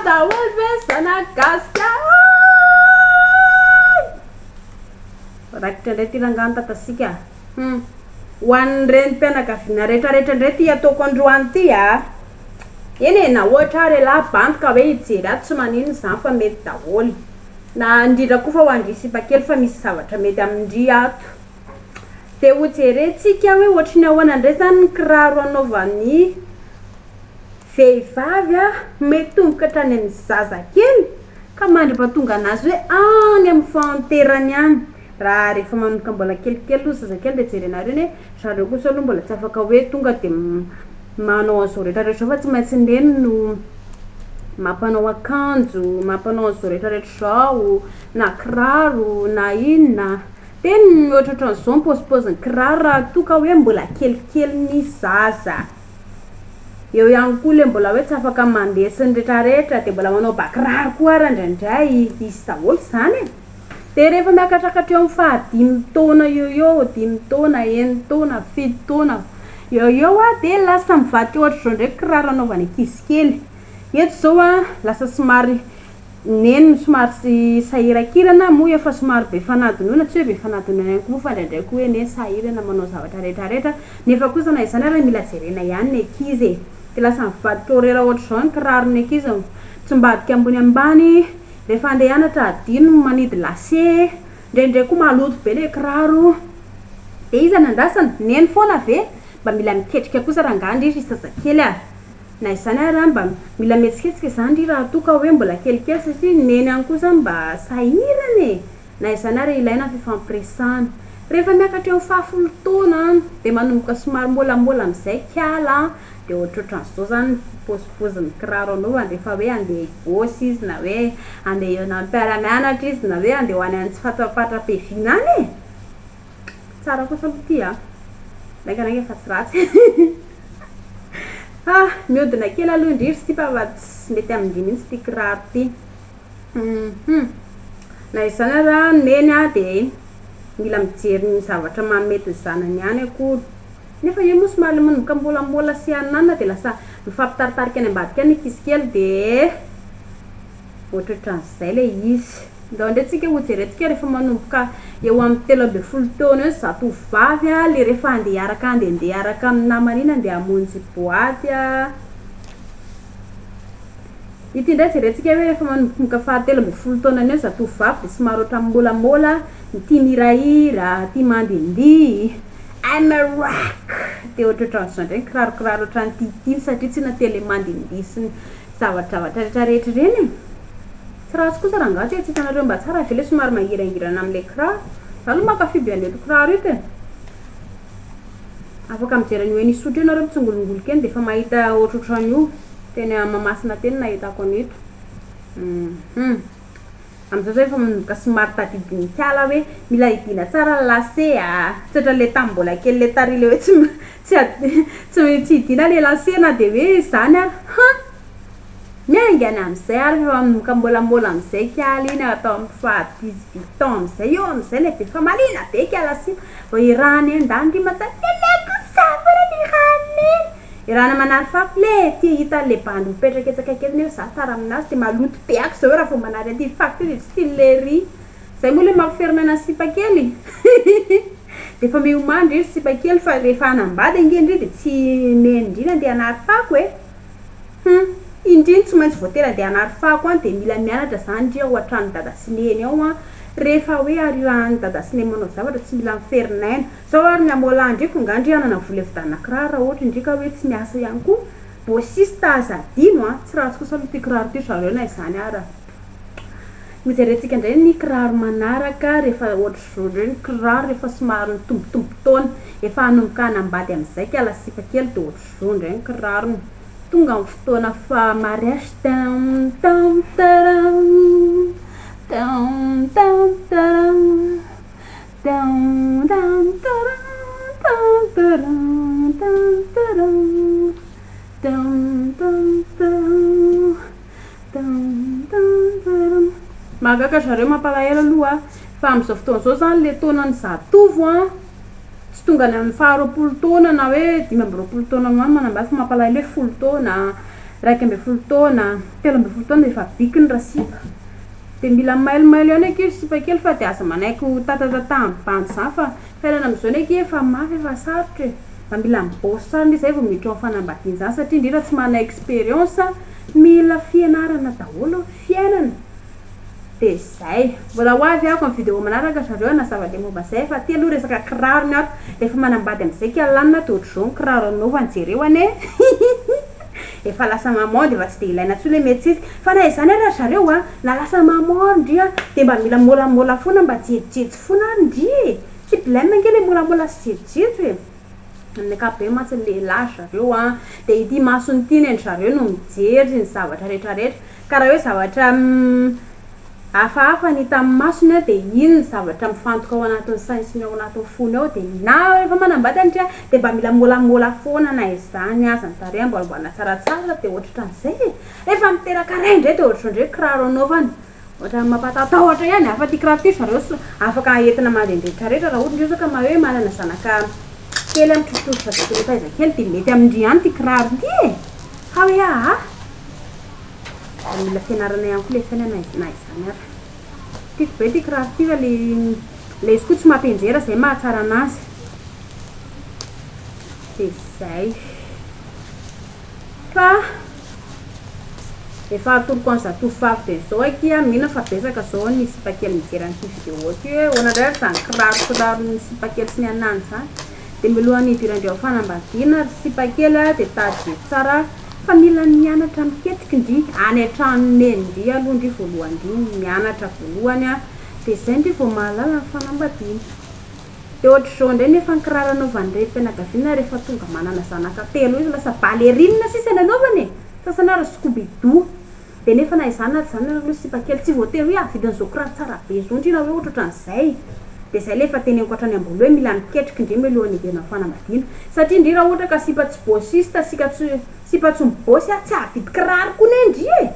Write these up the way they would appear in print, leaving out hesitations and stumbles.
daholo ve zanak'i Gasikara? Raikitra indray ity rangahy ny tatasika a! Hum! Ho an'ny renim-pianakaviana rehetrarehetra indray ity ataoko androany ity a! Eny e, na ohatra ary elah bandy ka hoe hijery ato tsy maninona izany fa mety daholo. Na indrindra koa fa ho an-dry sipakely fa misy zavatra mety amin-dry ato. Dia ho jerentsika hoe ohatry ny ahoana indray izany ny kiraro anaovan'ny vehivavy a, mety tomboka hatrany amin'ny zazakely ka mandra-pahatonga anazy hoe any amin'ny fahanterany any. Raha rehefa manomboka mbola kelikely aloha ny zazakely dia jerenareo eny hoe zareo kosa aloha mbola tsy afaka hoe tonga dia manao an'izao rehetra rehetra izao fa tsy maintsy neny no mampanao akanjo, mampanao an'izao rehetra rehetra izao, na kiraro na inona. Dia ny ohatrohatran'izao ny paozipaozin'ny kiraro raha toa ka hoe mbola kelikely ny zaza. Eo ihany koa ilay mbola hoe tsy afaka mandeha sy ny retraretra dia mbola manao ba kiraro koa ara indraindray, izy daholo izany e. Dia rehefa miakatrakatra eo amin'ny fahadimy taona eo eo, dimy taona, enin-taona, fito taona eo eo dia lasa mivadika ohatr'izao indray kiraro anaovan'ny ankizy kely. Eto izao an, lasa somary Neny no somary sahirankirana, moa efa somary be fanadinoana, tsy hoe be fanadinoana ihany koa moa fa indraindray koa hoe neny sahirana manao zavatra rehetra rehetra, nefa kosa na izany ary mila jerena ihany ny ankizy e! Dia lasa mivadika horera ohatr'izao ny kiraron'ny ankizy, mitsimbadika ambony ambany, rehefa handeha hianatra adino ny manidy lacet, indraindray koa maloto be ilay kiraro, dia iza no andrasana? Neny foana ve? Mba mila miketrika kosa rangahy ndry ry zazakely a! Na izany ary mba mila mihetsiketsika izany ry raha toa ka hoe mbola kelikely satria neny ihany koa izany mba sahirana e! Na izany ary ilaina ny fifampiresahana. Rehefa miakatra eo amin'ny fahafolo taona dia manomboka somary môlamôla amin'izay kiala dia ohatrohatran'izao izany ny fipaozipaozin'ny kiraro anaovany rehefa hoe andeha hibôsy izy na hoe andeha hihaona amin'ny mpiara-mianatra izy na hoe andeha ho any amin'ny tsy fantapatram-piaviana any e! Tsara kosa aloha ity a! Laingalainga fa tsy ratsy. Ah! Miodina kely aloha indry ry sipa fa tsy mety amin-dry mihitsy ity kiraro ity. Hum! Na izany aza neny a dia mila mijery ny zavatra mahamety ny zanany ihany akory. Nefa io moa somary manomboka môlamôla sy ananona dia lasa mifampitaritarika any ambadika any ny ankizy kely dia. Ohatrohatran'izay ilay izy. Ndao indray tsika ho jerentsika rehefa manomboka eo amin'ny 13 taona eo ny zatovovavy a, le rehefa handeha hiaraka handehandeha hiaraka amin'ny namany iny handeha hamonjy boaty a. Ity indray jerentsika hoe rehefa manomboka faha 13 taonany eo ny zatovovavy dia somary ohatran'ny môlamôla, tia mihirahira, tia mandehandeha, I'm a rock! Dia ohatrohatran'izao indray ny kirarokiraro ohatran'ny tiatiany satria tsy inona tia le mandehandeha sy ny Zavajavatra rehetra rehetra ireny e! Tsy ratsy kosa rangaha ty e, tsy hitanareo mba tsara ve le somary mangirangirana amle kiraro? Za aloha mankafy be an'ireto kiraro ito e! Afaka mijery an'io eny Isotry io nareo mitsingolongoloka eny de efa mahita ohatrohatran'io, teny Mahamasina teny nahitako an'ito. Hum. Amin'izao zao efa manomboka somary tadidin'ny kala hoe mila hidiana tsara ny lacet a! Tsy ohatran'le tamin'ny mbola kely le tary le hoe tsy tsy tsy tsy hidiana le lacet na dia hoe izany ary han! Miainga any amin'izay ary efa manomboka môlamôla amin'izay kala iny atao amin'ny faha 18 ans amin'izay eo amin'izay le be famaliana be kala sy vao irahana eny ndany ry matsay leleko safara ny irahana eny! Irahana manary fako le ty hita an'le bandy mipetraka etsy akaiky etsy nefa za tara aminazy de maloto be ako zao raha vao manary aty fako ty de tsy tian'i lery zay moa le mampiferinaina ny sipa kely de efa miomany ndry ry sipa kely fa rehefa hanambady ange ndry de tsy meny ndry ny andeha hanary fako e hum indry no tsy maintsy voatery andeha hanary fako any de mila mianatra zany ndry ao an-tranon'i dada sy neny ao an rehefa hoe arirahan'i dada sy neny manao zavatra tsy mila miferinaina Zao ary ny amolahy ndry ko nga ndry hanana vola hividanana kiraro raha ohatra ndry ka hoe tsy miasa ihany koa, bosista aza adino a! Tsy ratsy kosa aloha ity kiraro ity zareo na izany ara. Hojerentsika indray ny kiraro manaraka rehefa ohatr'izao indray ny kiraro rehefa somary nitombotombo taona, efa hanomboka hanambady amin'izay kala sipa kely dia ohatr'izao indray ny kirarony. Tonga ny fotoana fa mariage tam tam taram tam tam taram. Mahagaga zareo mampalahelo aloha fa amin'izao fotoana izao zany le taonan'ny zatovo an tsy tonga any amin'ny faha 20 taona na hoe 25 taona any ho any manambady fa mampalahelo hoe 10 taona. 11 taona, 13 taona dia efa bikiny rasipa. Dia mila mailomailo ihany akia ry sipa kely fa dia aza manaiky ho tatatatahan'ny bandy izany fa fiainana amin'izao anie akia efa mafy efa sarotra e. Mba mila mibosse tsara ndry izay vao miditra ao amin'ny fanambadiana izany satria indrindra tsy manana expérience, mila fianarana daholo ny fiainana. Dia izay. Mbola ho avy ako amin'ny vidéo manaraka zareo hanazava le momba izay fa aty aloha resaka kiraro ny ato. Rehefa manambady amin'izay kay lanina dia ohatr'izao ny kiraro anaovany jereo anie. Efa lasa maman dia efa tsy dia ilaina intsony le mihetsitsika. Fa na izany ary ry zareo a, na lasa maman ary ndry a, dia mba mila môlamôla foana mba jejojejo foana ary ndry e. Tsy blème ange le môlamôla sy jejojejo e. Amin'ny ankapobeny mantsy ny lehilahy ry zareo a, dia ity masony ity ny an-dry zareo no mijery ny zavatra rehetra rehetra. Ka raha hoe zavatra hafahafa ny hita amin'ny masony dia iny ny zavatra mifantoka ao anatin'ny sainy sy ny ao anatin'ny fony ao dia na rehefa manambady an-dry dia mba mila môlamôla foana na izany aza ny tarehy amboarimboarina tsaratsara dia ohatrohatran'izay e! Rehefa miteraka ray indray dia ohatr'izao indray kiraro anaovany. Ohatran'ny mampatatahotra ihany hafa ity kiraro ity ry zareo so afaka entina mandehandeha retraretra raha ohatra ndry zao ka maha hoe manana zanaka kely amin'ny trotro zaza kely mitaiza kely dia mety amin-dry ihany ity kiraro ity e! Ka hoe aa. Mbola mila fianarana ihany koa ilay fiainana na izany ary. Tiako be ity kiraro ity fa ilay ilay izy koa tsy mampianjera izay mahatsara anazy. Dia izay. Fa efa atoroko an'i zatovovavy dia izao akia, mino aho fa betsaka izao ny sipakely mijery an'ity vidéo ity hoe ahoana indray ary izany kiraro kiraron'ny sipakely sy ny anany izany. Dia mialohan'ny hidiran-dreo fanambadiana ry sipakely a dia tadidio tsara fa mila mianatra miketriky ndry any an-tranon'i neny ndry aloha ndry voalohany ndry mianatra voalohany a dia izay ndry vao mahalala ny fanambadiana. Dia ohatr'izao indray nefa ny kiraro anaovan'ny renim-pianakaviana rehefa tonga manana zanaka telo izy lasa ballerine sisa ny anaovany e! Sasany ary scoubidou. Dia nefa na izany na tsy izany aloha sipa kely tsy voatery hoe hahavidy an'izao kiraro tsara be izao ndry na hoe ohatrohatran'izay. Dia izay ilay efa teneniko hatrany ambony hoe mila miketriky ndry mialohan'ny hidirana amin'ny fanambadiana. Satria ndry raha ohatra ka sipa tsy bossiste, sika tsy sipa tsy mibosy tsy hahavidy kiraro koa ne ndry e!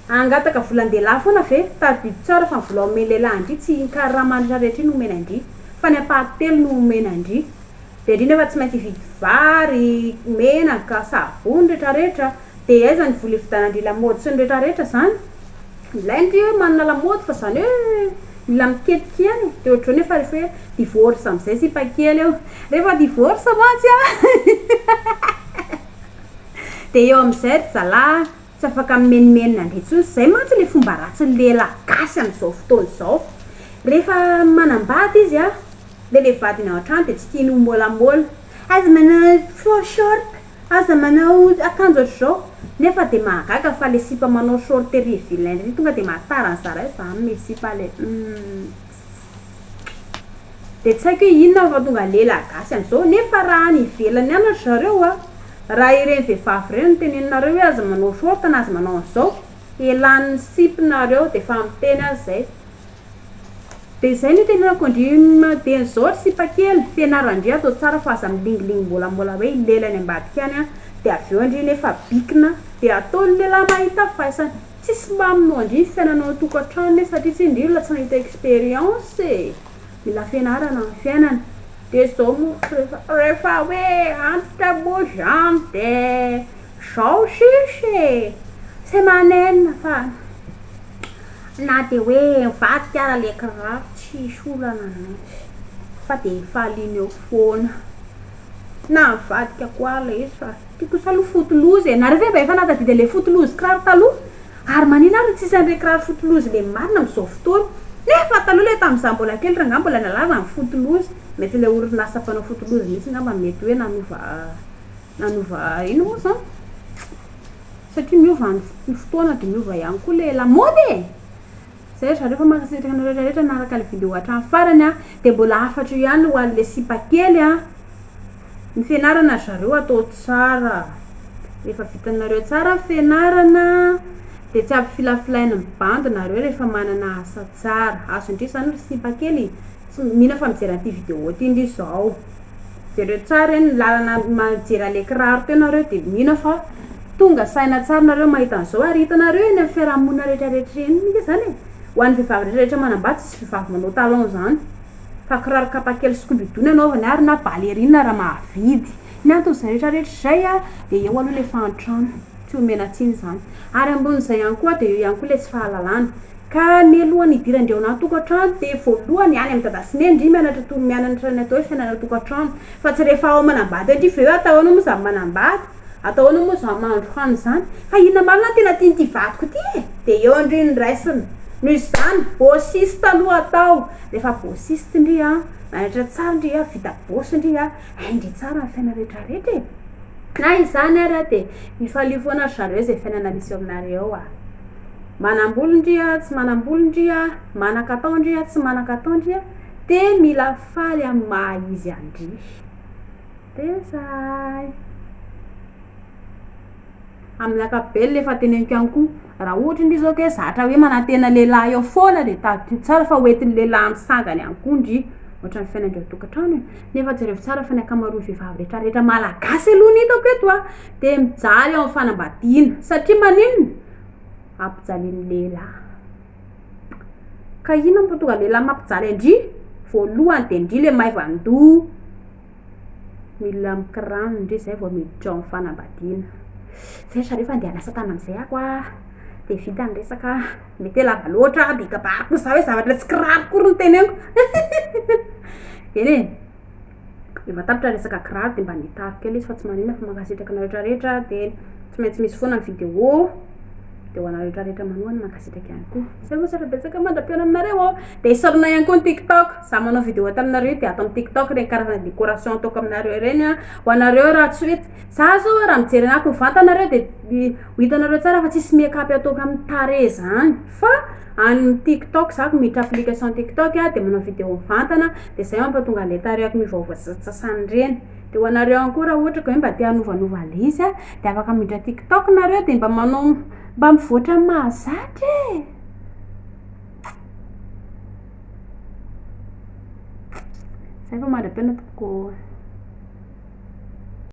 Hangataka volan-dehilahy foana ve? Tadidio tsara fa ny vola omen'ny lehilahy an-dry tsy iny karama retraretra iny omena an-dry fa ny ampahatelony no omena an-dry. Dia ndry nefa tsy maintsy hividy vary, menaka, savony retraretra. Dia aiza ny vola hividianan-dry lamaody sy ny retraretra zany? Ilaina ndry hoe manana lamaody fa zany hoe mila miketriky ihany e. Dia ohatr'izao nefa rehefa hoe divorce amin'izay sipa kely eo. Rehefa divorce mantsy an! Dia eo amin'izay ry zalahy tsy afaka mimenomenona indray intsony. Izay mantsy ilay fomba ratsin'ny lehilahy gasy amin'izao fotoana izao. Rehefa manambady izy an, ilay ilay vadiny ao an-trano dia tsy tiany ho môlamôla. Aza manao faux short, aza manao akanjo ohatr'izao. Nefa dia mahagaga fa ilay sipa manao short ery vilain ery tonga dia mahatara an'i zara hoe za misy sipa ilay humm. Dia tsy haiko hoe inona no mahatonga lehilahy gasy amin'izao nefa raha any ivelany any ry zareo a, raha ireny vehivavy ireny no teneninareo hoe aza manao short na aza manao an'izao, elan'ny sipy nareo dia efa miteny aza izay. Dia izay no itenenako an-dry dia an'izao ry sipa kely, fianaran-dry atao tsara fa aza milingilingy mbolambola hoe hilela any ambadika any an, dia avy eo ndry nefa bikina dia ataon'ny lehilahy mahita faisana. Tsisy maminy ho an-dry ny fiainana ao an-tokantrano anie satria tsy ndry olona tsy nahita expérience e! Mila fianarana ny fiainana. Dia zao moa rehefa rehefa hoe antitra moa zany dia zao sisa e! Tsy manenina fa na dia hoe mivadika ara le kiraro tsisy olana mihitsy fa dia hifaliana eo foana. Na mivadika koa ara ilay izy fa. Ty kosa aloha fotiloza e! Nareo ve mba efa nahatadidy an'ilay fotilozy kiraro taloha? Ary manina ary no tsisy an'ireny kiraro fotilozy le marina amin'izao fotoana? Nefa taloha le tamin'izaho mbola kely rangahy mbola nalaza ny fotilozy, mety ilay orinasa mpanao fotilozy mihitsy angamba mety hoe nanova nanova inona moa izany? Satria miova ny fotoana dia miova ihany koa le lamaody e! Zay ry zareo fa mankasitraka anareo rehetra nanaraka le vidéo hatramin'ny farany a, dia mbola hafatra io ihany ho an'le sipa kely a, ny fianarana ry zareo atao tsara, rehefa vitanareo tsara ny fianarana dia tsy ampifilafilain'ny bandy nareo rehefa manana asa tsara, azon-dry zany ry sipa kely, tsy mino aho fa mijery an'ity vidéo ity ndry zao. Jereo tsara eny ny lalana mijery an'ilay kiraro teo nareo dia mino aho fa tonga saina tsara nareo mahita an'izao ary hitanareo eny amin'ny fiarahamonina rehetra rehetra eny mintsy izany e! Ho an'ny vehivavy rehetra rehetra manambady tsisy vehivavy manao talon izany fa kiraro kapakely sy kobidoa ny anaovany ary na ballerine raha mahavidy. Ny anton'izay rehetra rehetra izay dia eo aloha ilay fahantrana. Tsy omena tsiny izany. Ary ambonin'izay ihany koa dia eo ihany koa ilay tsy fahalalana. Ka mialohan'ny hidiran-dreo anaty tokantrano dia voalohany any amin'i dada sy neny ndry mianatra toy ny mianatra ny atao hoe fiainana tokantrano. Fa tsy rehefa ao manambady ao ndry vao hoe atao ahoana moa izany manambady, atao ahoana moa izany mahandro hanina izany. Fa inona marina no tena tian'ity vadiko ity e? Dia eo ndry no raisina. Noho izany, bosiste aloha atao. Rehefa bosiste ndry an, mianatra tsara ndry an, vita bosy ndry an, hain-dry tsara ny fiainana rehetra rehetra e. Na izany ary dia mifalia foana ry zareo izay fiainana misy eo aminareo a. Manam-bolo ndry a, tsy manam-bolo ndry a, manan-katao ndry a, tsy manan-katao ndry a, dia mila faly amin'ny maha izy an-dry. Dia zay. Amin'ny ankapobeny le efa teneniko ihany koa, raha ohatra ndry zao ka hoe zatra hoe manantena lehilahy eo foana dia tadidio tsara fa hoentin'ny lehilahy amin'ny sangany ihany koa ndry, ohatran'ny fiainan-dreo an-tokantrano e. Nefa jereo tsara fa ny ankamaroan'ny vehivavy rehetra rehetra malagasy aloha ny hitako eto a, dia mijaly ao amin'ny fanambadiana. Satria maninona? Ampijalian'ny lehilahy. Ka inona no mahatonga lehilahy mampijaly an-dry? Voalohany dia ndry ilay maivan-doha. Mila mikirano ndry zay vao miditra ao amin'ny fanambadiana. Zay ry zareo fa andeha hanasa tanana amin'izay ako a. Dia vita ny resaka. Mety hoe lava loatra be kabary koa za hoe zavatra tsy kiraro akory no teneniko. Eny e, efa tapitra resaka kiraro dia mba nitary kely izy fa tsy maninona fa mankasitraka anareo rehetra rehetra dia tsy maintsy misy foana ny vidéo dia ho anareo rehetra rehetra manohana mankasitraka ihany koa. Zay moa zara betsaka mandra-pihaona aminareo ô. Dia isaorana ihany koa ny TikTok. Za manao vidéo ato aminareo dia ato amin'ny TikTok ireny karazana décoration ataoko aminareo ireny an. Ho anareo raha tsy hoe Za zao raha mijery anah mivantana nareo de ho hitanareo tsara fa tsisy make up ataoko amin'ny tarehy zany fa any tiktok za miditra application tiktok de manao video mivantana de zay mampatonga anle tarehiko miovaova sasany reny de ho anareo ihany koa raha ohatra ka hoe mba te hanovanova anle izy a de afaka miditra tiktok nareo de mba manao mba mivoatra amin'ny mahazatra e. Zay vao mandra-pihaona tompoko ô.